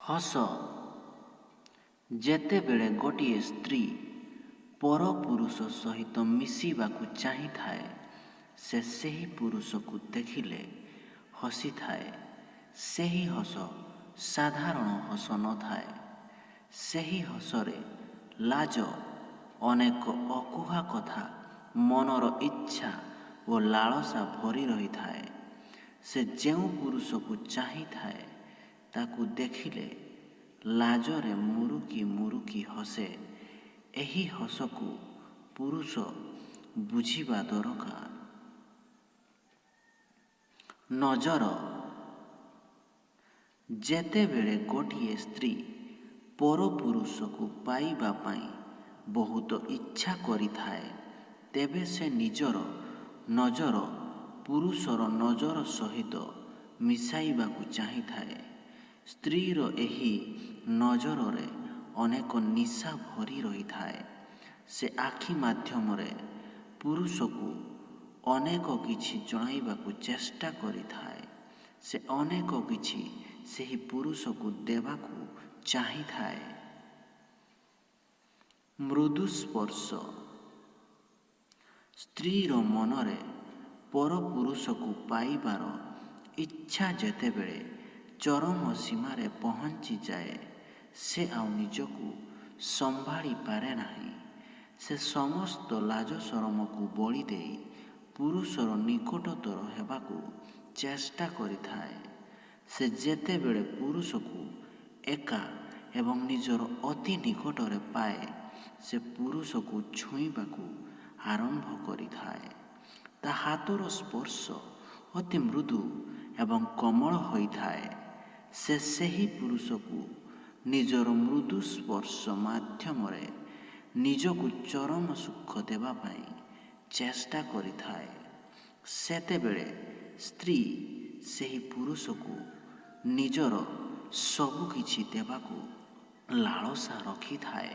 ହସ। ଯେତେବେଳେ ଗୋଟିଏ ସ୍ତ୍ରୀ ପରପୁରୁଷ ସହିତ ମିଶିବାକୁ ଚାହିଁଥାଏ, ସେ ସେହି ପୁରୁଷକୁ ଦେଖିଲେ ହସିଥାଏ। ସେହି ହସ ସାଧାରଣ ହସ ନଥାଏ। ସେହି ହସରେ ଲାଜ, ଅନେକ ଅକୁହା କଥା, ମନର ଇଚ୍ଛା ଓ ଲାଳସା ଭରି ରହିଥାଏ। ସେ ଯେଉଁ ପୁରୁଷକୁ ଚାହିଁଥାଏ, ତାକୁ ଦେଖିଲେ ଲାଜରେ ମୁରୁକି ମୁରୁକି ହସେ। ଏହି ହସକୁ ପୁରୁଷ ବୁଝିବା ଦରକାର। ନଜର। ଯେତେବେଳେ ଗୋଟିଏ ସ୍ତ୍ରୀ ପରପୁରୁଷକୁ ପାଇବା ପାଇଁ ବହୁତ ଇଚ୍ଛା କରିଥାଏ, ତେବେ ସେ ନିଜର ନଜର ପୁରୁଷର ନଜର ସହିତ ମିଶାଇବାକୁ ଚାହିଁଥାଏ। ସ୍ତ୍ରୀର ଏହି ନଜରରେ ଅନେକ ନିଶା ଭରି ରହିଥାଏ। ସେ ଆଖି ମାଧ୍ୟମରେ ପୁରୁଷକୁ ଅନେକ କିଛି ଜଣାଇବାକୁ ଚେଷ୍ଟା କରିଥାଏ। ସେ ଅନେକ କିଛି ସେହି ପୁରୁଷକୁ ଦେବାକୁ ଚାହିଁଥାଏ। ମୃଦୁ ସ୍ପର୍ଶ। ସ୍ତ୍ରୀର ମନରେ ପରପୁରୁଷକୁ ପାଇବାର ଇଚ୍ଛା ଯେତେବେଳେ ଚରମ ସୀମାରେ ପହଞ୍ଚିଯାଏ, ସେ ଆଉ ନିଜକୁ ସମ୍ଭାଳି ପାରେ ନାହିଁ। ସେ ସମସ୍ତ ଲାଜ ସରମକୁ ବଳି ଦେଇ ପୁରୁଷର ନିକଟତର ହେବାକୁ ଚେଷ୍ଟା କରିଥାଏ। ସେ ଯେତେବେଳେ ପୁରୁଷକୁ ଏକା ଏବଂ ନିଜର ଅତି ନିକଟରେ ପାଏ, ସେ ପୁରୁଷକୁ ଛୁଇଁବାକୁ ଆରମ୍ଭ କରିଥାଏ। ତା ହାତର ସ୍ପର୍ଶ ଅତି ମୃଦୁ ଏବଂ କୋମଳ ହୋଇଥାଏ। ସେ ସେହି ପୁରୁଷକୁ ନିଜର ମୃଦୁ ସ୍ପର୍ଶ ମାଧ୍ୟମରେ ନିଜକୁ ଚରମ ସୁଖ ଦେବା ପାଇଁ ଚେଷ୍ଟା କରିଥାଏ। ସେତେବେଳେ ସ୍ତ୍ରୀ ସେହି ପୁରୁଷକୁ ନିଜର ସବୁକିଛି ଦେବାକୁ ଲାଳସା ରଖିଥାଏ।